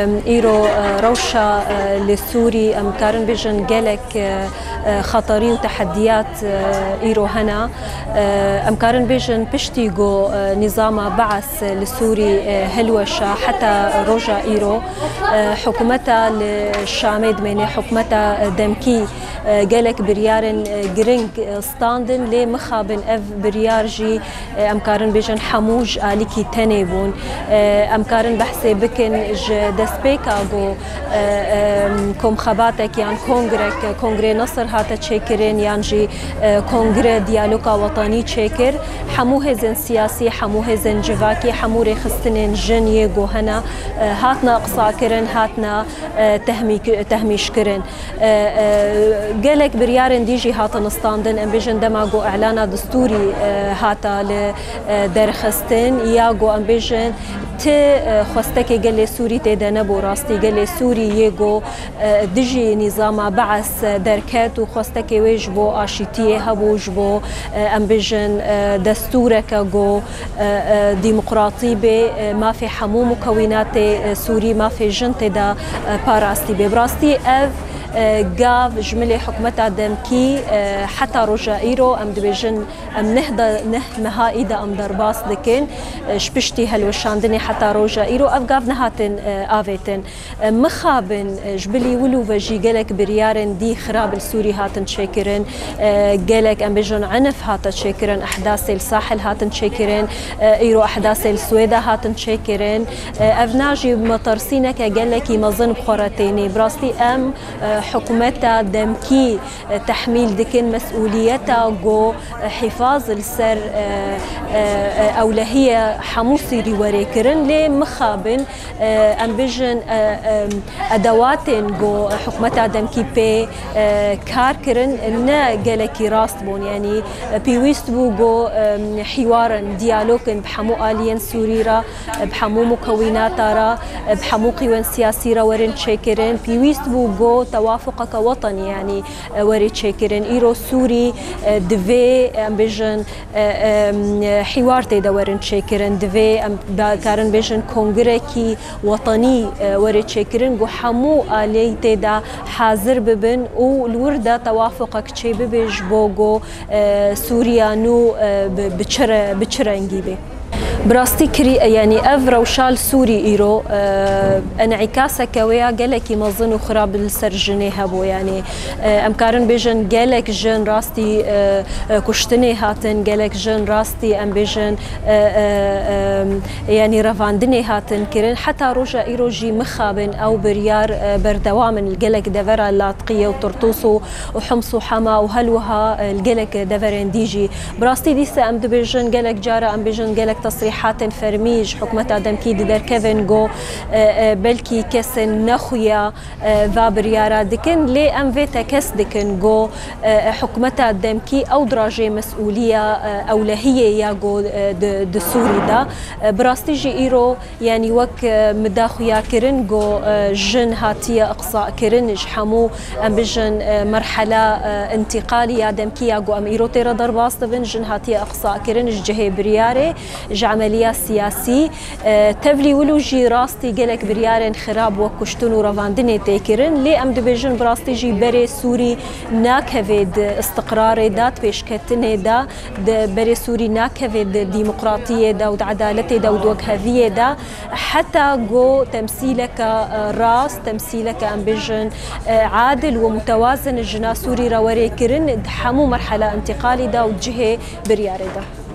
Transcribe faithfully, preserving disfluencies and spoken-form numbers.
Îro, e, rewşa, e, li Sûrî, em karin bêjin gelek, e, e, xeterî û tehediyat, e, îro hene. E, em karin bêjin piştî ku, e, nîzama Beas li Sûrî, e, hilweşa heta roja îro, e, hikûmeta li Şamê dimêne, hikûmeta, e, demkî, e, gelek biryarên, e, giring, e, standin, lê mixabin ev biryar jî, e, em karin bêjin hemû ji alîkî tenê bûn. E, em karin behsê bikin ji destpêka ku, e, e, komxebatek yan kongrek, Kongrê Nesir hate çêkirin yan jî, e, Kongre Diyaloga Wetanî çêkir. Hemû hêzên siyasî, hemû hêzên civakî, hemû rêxistinên jin yê ku hene, e, hatine qisa kirin, hatine, e, tehmî-, tehmîş kirin. E, e, gelek biryarên dî jî hatin standin, em bêjin dema ku îlana distûrî, e, hata li, e, derxistin, ya ku em bêjin ti, e, xwestekê gelê Sûrî tê de nebû. Rastî gelê Sûrî yê ku, e, dijî nîzama Beas derket û xwestekê wê ji bo aşîtiyê hebû, ji bo, e, em bêjin, e, destûreke ku, e, e, demokratî bê, e, mafê hemû mukewînatê, e, Sûrî, mafê jin tê de, e, parastî bê. Bi rastî ev, e, gav ji milê hikûmeta demkî, e, heta roja îro, em dibêjin, em neh de, neh meha î de em derbas dikin, e, ji piştî helweşandinê heta roja îro ev gav nehatin, e, avêtin. E, mixabin, e, ji bilî wilo ve jî gelek biryarên dî xirab li Sûrî hatin çêkirin. E, gelek, em bêjin, enif hate çêkirin, ehdasê li Sahil hatin çêkirin, e, îro ehdasê li Swêda hatin çêkirin. E, ev na jî metirsîneke gelekî mezin bi xwe re tênê. Bi rastî em, e, hikûmeta demkî, e, tehmîl dikin mesûliyeta ku, e, hifaz li ser, e, e, e, ewlehiye hemû Sûrî were kirin. Lê mixabin, e, em bêjin, e, e, edewatên ku hikûmeta demkî pê, e, kar kirin ne gelekî rast bûn. Yanî, e, pêwîst bû ku, e, hîwarin, diyalogin bi hemû aliyên Sûrî re, e, bi hemû mukewînata re, e, bi hemû qîwên siyasî re werin çêkirin. Pêwîst bû ku tewafuqeke wetanî, yanî, e, were çêkirin. Îro Sûrî, e, divê, em bêjin, e, e, hîwar tê de werin çêkirin. Divê em ba-, karin bêjin kongrekî wetanî, e, were çêkirin, ku hemû alî tê de hazir bibin û li wir de tewafuqek çêbibe ji bo ku, e, Sûriya nû, e, bi, bi çi re-, bi çi rengî be. Bi rastî kirî, e, yanî ev rewşa li Sûrî îro, e, enîkaseke wê ya gelekî mezin û xirab li ser jinê hebû. Yanî, e, em karin bêjin gelek jin rastî, e, e, kuştinê hatin, gelek jin rastî em bêjin, e, e, e, yanî revandinê hatin kirin. Heta roja îro jî mixabin ew biryar, e, berdewam in li gelek devera Latqiyê û Tirtûs û, û Hims û Hema û helwiha, e, li gelek deverên dî jî. Bi rastî dîsa em dibêjin gelek cara em bêjin gelek tesrîhatên fermî ji hikûmeta demkî diderkevin ku, e, e, belkî kesên nexuya, e, va biryara dikin, lê em vê tekez dikin ku, e, e, hikûmeta demkî ew dirajê mesûliya, e, ewlehiyê ya ku, e, di, di Sûrî de. E, bi rastî jî îro, yanî wek, e, min da xuya kirin ku, e, jin hatiye iqsa kirin ji hemû, em bijin, e, merhela, e, intîqalî ya demkî ya ku em îro tê re derbas dibin, jin hatiye iqsa kirin ji cihê biryarê, ji emeliya siyasî. E, tevlî wilo jî rastî gelek biryarên xirab wek kuştin û revandinê tê kirin, lê em dibêjin bi rastî jî berê Sûrî nakeve di istiqrarê de, di pêşketinê de, di berê Sûrî nakeve di demokratiyê de û di edaletê de û di wekheviyê de, heta ku temsîleke, e, rast, temsîleke em bêjin, e, adil û mutewazin jina Sûrî re were kirin di hemû merhela intîqalî de û cihê biryarê de.